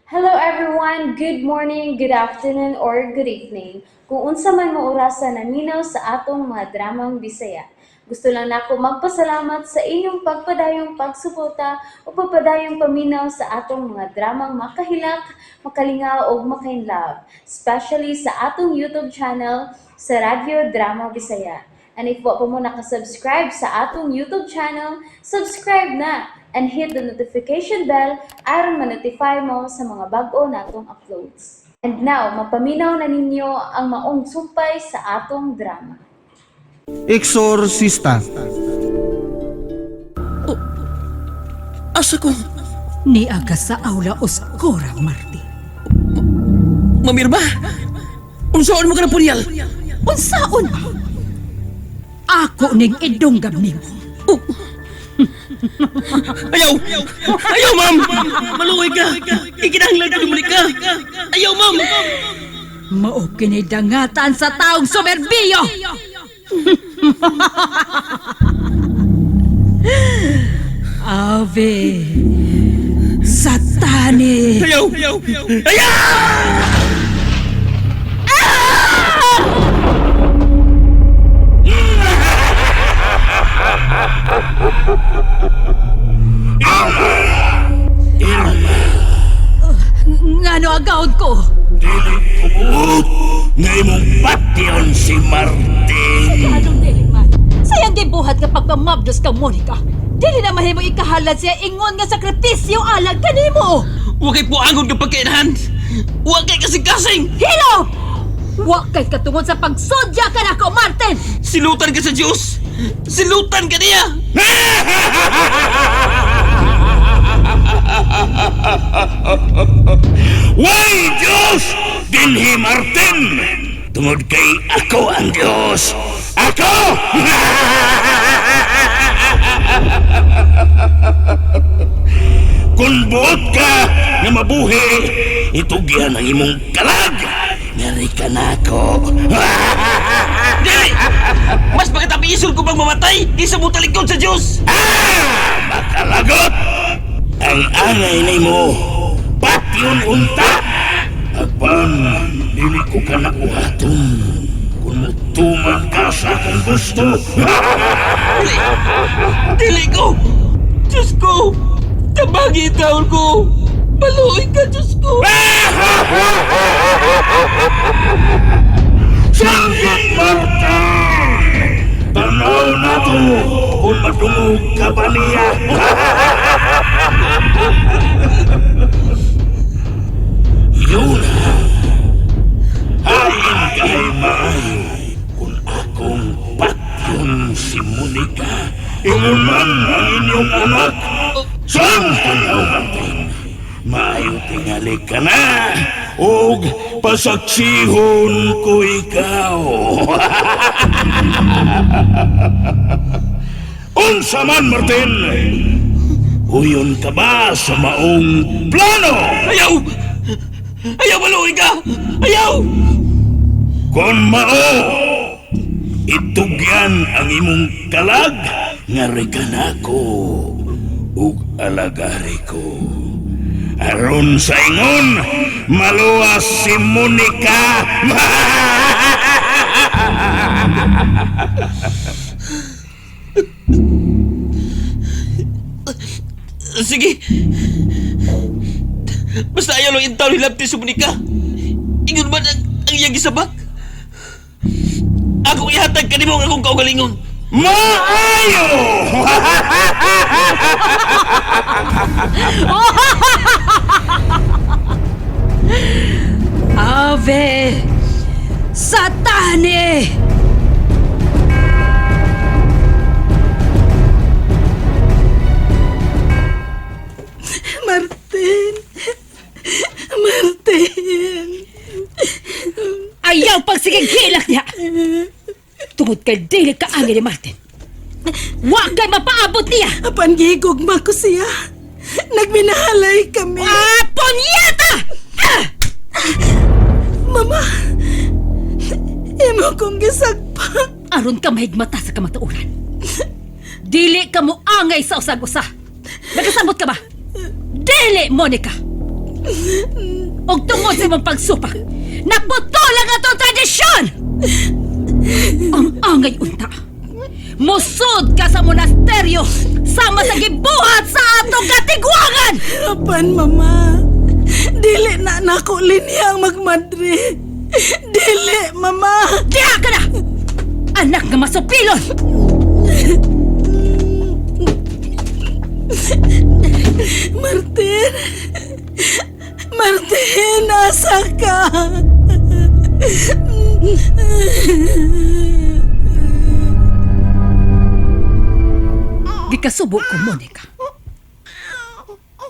Hello everyone! Good morning, good afternoon, or good evening. Kung unsa man mo orasa naminaw sa atong mga dramang Bisaya. Gusto lang nako magpasalamat sa inyong pagpadayong pagsuporta o pagpadayong paminaw sa atong mga dramang makahilak, makalingaw ug makainlove, especially sa atong YouTube channel sa Radyo Drama Bisaya. And if wa pa mo nakasubscribe sa atong YouTube channel, subscribe na and hit the notification bell aron ma-notify mo sa mga bag-o natong uploads. And now, mapaminaw na ninyo ang maong sumpay sa atong drama. Exorcista. Asa ko? Niaga sa aula oscura, Martin. Mamirma? Unsaon mo ka ng punyal? Unsaon? Ako ning idunggab nimo. Ayaw! Ayaw, ma'am! Maluoy ka! Ikinahanglan ko bumalik ka! Ayaw, ma'am! Mao kini dangatan sa taong soberbiyo. Ave. Satani. Ayaw! Ayaw! Ngano agawon ko? Dili nga imong patyon si Martin. Anong dili man? Sayang gibuhat nga pagpamabdos ka, Monica. Dili na mahimo ikahalad siya ingon nga sakripisyo alang kanimo. Huwag kay puangon ka pagkainahan! Huwag kay kasing-kasing! Hilo! Wa kay katungod sa pagsudya ka nako, Martin! Silutan ka sa Diyos! Silutan ka niya! Way Diyos! Dinhi Martin! Tungod kay ako ang Diyos! Ako! Kung buot ka nga mabuhi, itugyan ang imong kalag! Ngari ka na ako. Dili! Mas pagkatabi-isol ko bang mamatay kaysa mo talikod sa Diyos! Ah! Makalagot! Ang angay nimo, patyon unta! Apan, dili ko ka nakuhaton. Kung mutuman ka sa akong gusto. Dili! Dili ko! Diyos ko! Tabagi taon ko! Maluoy ka, Diyos ko! Sanggit Martin! Tanaw na to kung madungog ka ba niya. Yun na. Hain kay maayo kung akong patyon si Monica. Ingon man ang inyong anak. Saan tanaw, Martin? Maayo tingali ka na. Og pasaksihon ko ikaw. Unsa man, Martin? Uyon ka ba sa maong plano? Ayaw! Ayaw, maluoy ka! Ayaw! Kung mao, itugyan ang imong kalag, ngari ka nako ug alagari ko. Aron sa ingon, maluwas si Monica. Sige! Basta ayaw lang intaw ni Lapti sa Monica. Ingon man ang iyang gisabak. Ako ihatag kanimo ang akong kaugalingon. Maayo! Ave! Satani! Martin! Martin! Ayaw pagsigig hilak niya! Tungod kay dili ka angin ni Martin. Wa kay mapaabot niya! Apan gihigugma ko siya. Nagminahalay kami. Ah, punyeta! Ah! Mama! Imo kong gisagpa. Aron ka mahigmata sa kamatuoran. Dili ka mo angay sa usag-usa. Nagkasabot ka ba? Dili, Monica! Og tungod sa imong pagsupak, naputol ang atong tradisyon! Ang angay unta. Musod ka sa monasteryo sama sa gibuhat sa atong katigwangan! Apan, mama. Dili na nako linya ang magmadre. Dili, mama. Diha ka na! Anak nga masupilon! Martin! Martin, asa ka? Gikasubo ko, Monica.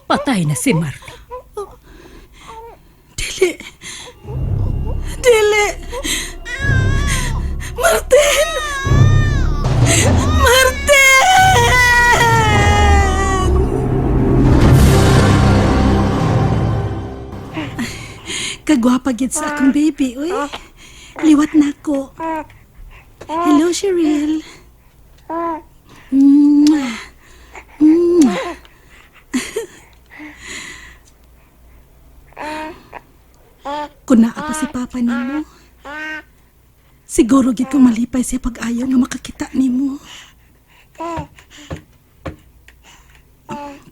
Patay na si Martin. Dili. Dili. Martin! Martin! Kagwapa gid sa akong baby, uy. Liwat na ako. Hello, Cheryl. Mwah. Mwah. Kung naa pa si Papa nimo, siguro gid ko malipay siya pag-ayaw nga makakita nimo.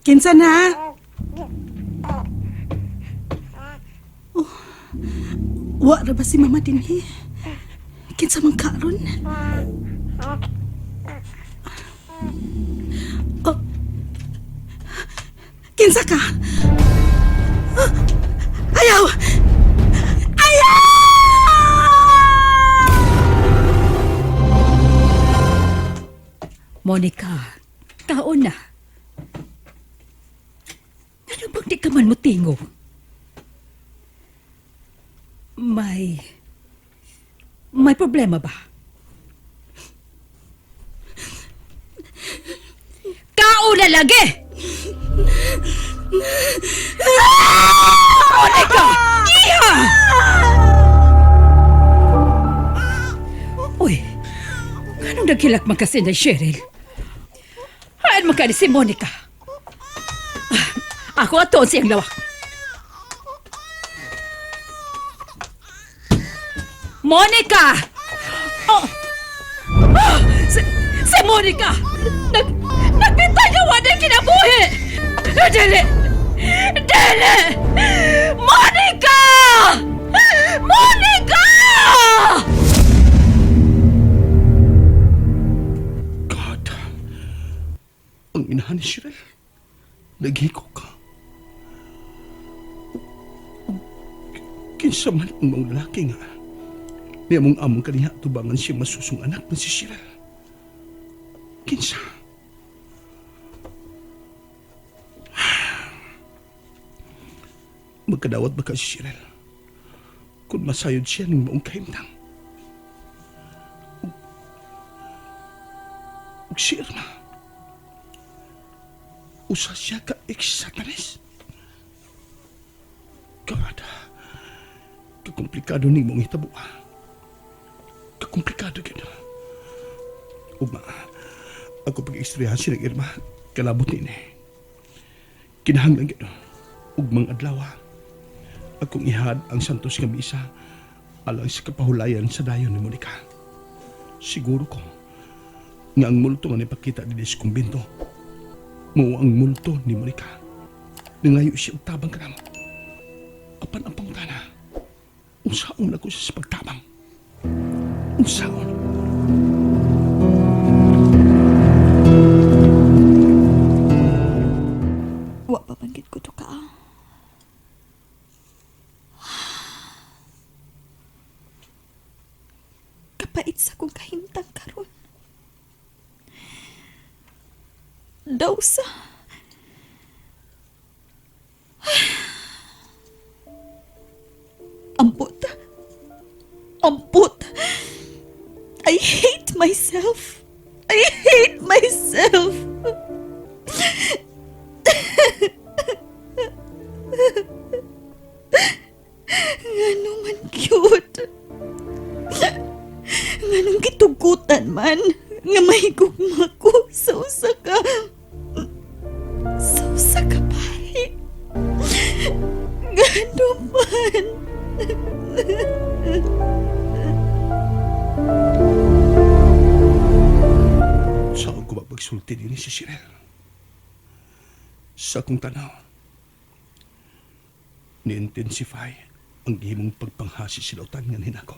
Kinsa na? Oh, wa ra ba si Mama dinhi? Kinsa man karon? Oh. Kinsa ka? Ah, ayaw! Monica, kaon na. Ano bang di ka man mutingo? May... May problema ba? Kaon na lagi! Monica! Iha! Uy, anong nagkilak man kasi na Cheryl? Haan man ka ni si Monica. Ah, ako ato siyang lawak. Monica! Oh! Ah! Si Monica! Nagbintay na wala kinabuhi! Dili! Dili! Monica! Monica! God, ang inahan ni Cheryl, naghiko ka. Kinsa man ang mga lalaki nga, niya mong among kaniya tubangan siya masusong anak na si Cheryl. Kinsa? Magkadawat ba ka si Cheryl? Kung masayod siya ng maong kahimtang. Ug si Irma. Usa siya ka ex-satanes. God, kakomplikado ni mong hitabo. Kakomplikado gyud. Ugma, ako pag-istoryahan siya ng Irma, kalabot ni ini. Kinahanglan gyud. Ugmang adlaw, akong ihad ang Santos nga misa alang sa kapahulayan sa dayon ni Monica. Siguro ko nga ang multo nga nipakita dinhi sa kumbento mao ang multo ni Monica. Nangayo siya og tabang kanamo. Apan ang pangutana, unsaon ako siya sa pagtabang? Unsaon? Wa pa man gid ko to ka. Kapait sa kong kahimtang karon. Daw sa Ampot. Ampot. I hate myself. I hate myself. Ngano man cute. Nganong gitugutan man nga mahigugma ko sa usa ka pare. Ngano man? Sa ko ba pagsulti din si Shirel? Sa akong tanaw, ni-intensify ang gihimong pagpanghasi silautan nga hinako.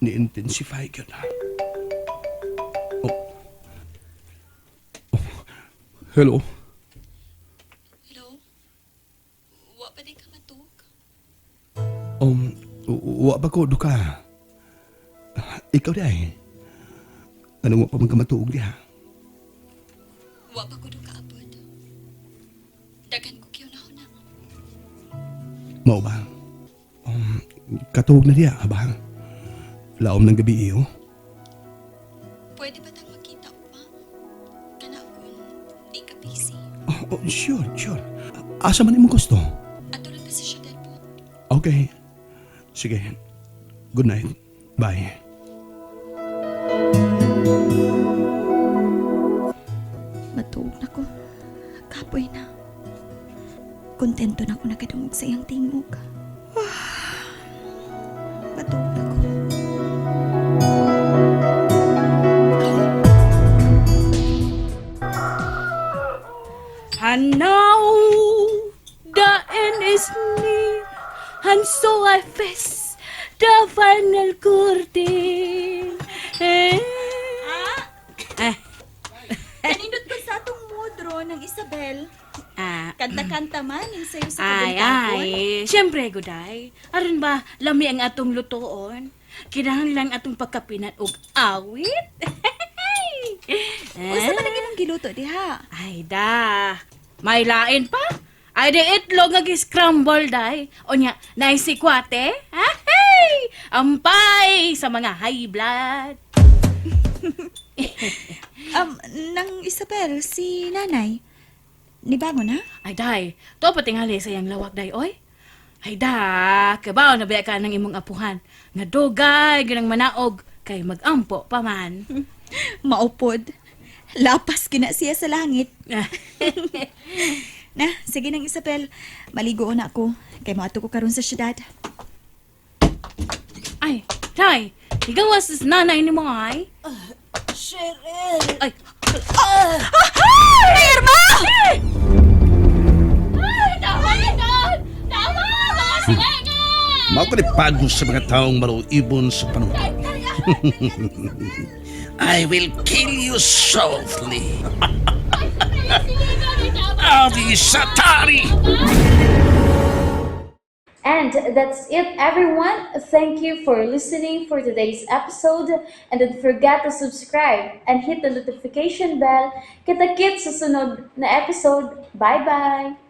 Ni-intensify ka na. Oh. Oh. Hello? Hello? Wa pa din ka matuog? Wa ba ko duka? Ikaw di ay. Anong wa pa man ka matuog diha? Wa pa ko kaabot. Daghan ko kiyaw na na. Mao ba? Katuog na diha, aba. Laom ng gabi iyo. Pwede ba tang magkita pa? Kana kung di ka busy. Oh, sure, sure. Asa man imong gusto? Ato lang ta sa syudad po. Okay. Sige. Good night. Bye. Matuog na ko. Kapoy na. Kontento na ko nakadungog sa iyang tingog. Matuog na ko. And now the end is near, and so I face the final curtain. Eh. Ah. Kanindot ko sa atong mudro ng Isabel. Ah. Kanta-kanta man yung sayo sa Ay, kabuntagol. ay. Siyempre, guday. Aron ba, lami ang atong lutoon? Kinahanglan atong pagkapinan og awit? Eh? Unsa man ang imong giluto diha? Ay da, may lain pa? Ay di itlog nga gi-scramble day. O nya, naisikwate? Ahey! Ampay sa mga high blood. Nang Isabel, si nanay. Nibango na? Ay day, to patingali sa iyang lawak day oy. Ay da, kabaw na biya ka ng imong apuhan. Nga dugay ginang manaog kay magampo pa man. Maupod. Lapas kina siya sa langit. Na, sige nang Isabel. Maligo na ako. Kay moadto ko karon sa syudad. Ay, day, ikaw as nanay ni mo ay. Cheryl! Ay, Ay, Irma! Mao ko ni pagos sa mga taong maluibon sa panuto. I will kill you softly. Adi Satari! And that's it, everyone. Thank you for listening for today's episode. And don't forget to subscribe and hit the notification bell. Kita-kits sa sunod na episode. Bye-bye!